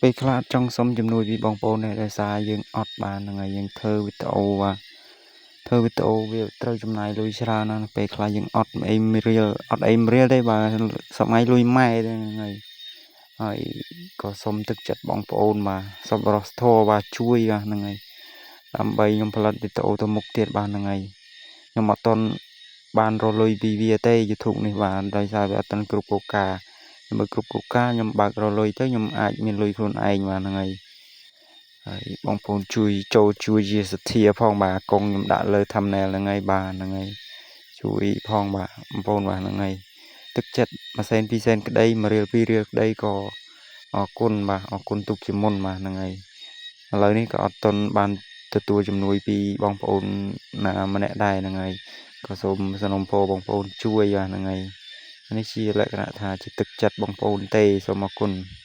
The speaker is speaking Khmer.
ពេលខ្លះអត់ចង់សុំជំនួយពីបងប្អូនទេដោយសារយើងអត់បានហ្នឹងហើយយើងធ្វើវីដេអូបាទធ្វើវីដេអូវាត្រូវចំណាយលុយច្រើនណាស់ពេលខ្លះយើងអត់អីមួយរៀលអត់អីមួយរៀលទេបាទសប្ងៃលុយម៉ែទេហ្នឹងហើយហើយក៏សុំទឹកចិត្តបងប្អូនបាទសប្បុរសធម៌បាទជួយបាទហ្នឹងហើយដើម្បីខ្ញុំផលិតវីដេអូទៅមុខទៀតបាទហ្នឹងហើយខ្ញុំអត់ទាន់បានរកលុយពីវាទេ YouTube នេះបាទដោយសារវាអត់ទាន់គ្រប់គោលការណ៍មើលគ្រប់គោលការណ៍ខ្ញុំបើករកលុយទៅខ្ញុំអាចមានលុយខ្លួនឯងបាទហ្នឹងហើយហើយបងប្អូនជួយចូលជួយជាសទ្ធាផងបាទកងខ្ញុំដាក់លើ thumbnail ហ្នឹងហើយបាទហ្នឹងហើយជួយផងបាទបងប្អូនបាទហ្នឹងហើយទឹកចិត្តមួយសែនពីរសែនក្តីមួយរៀលពីររៀលក្តីក៏អរគុណបាទអរគុណទុកជាមុនបាទហ្នឹងហើយឥឡូវនេះក៏អត់ទាន់បានទទួលជំនួយពីបងប្អូនណាម្នាក់ដែរហ្នឹងហើយក៏សូមសំណូមពរបងប្អូនជួយបាទហ្នឹងហើយនេះជាលក្ខណៈថាជាទឹកចិត្តបងប្អូនទេសូមអរគុណ។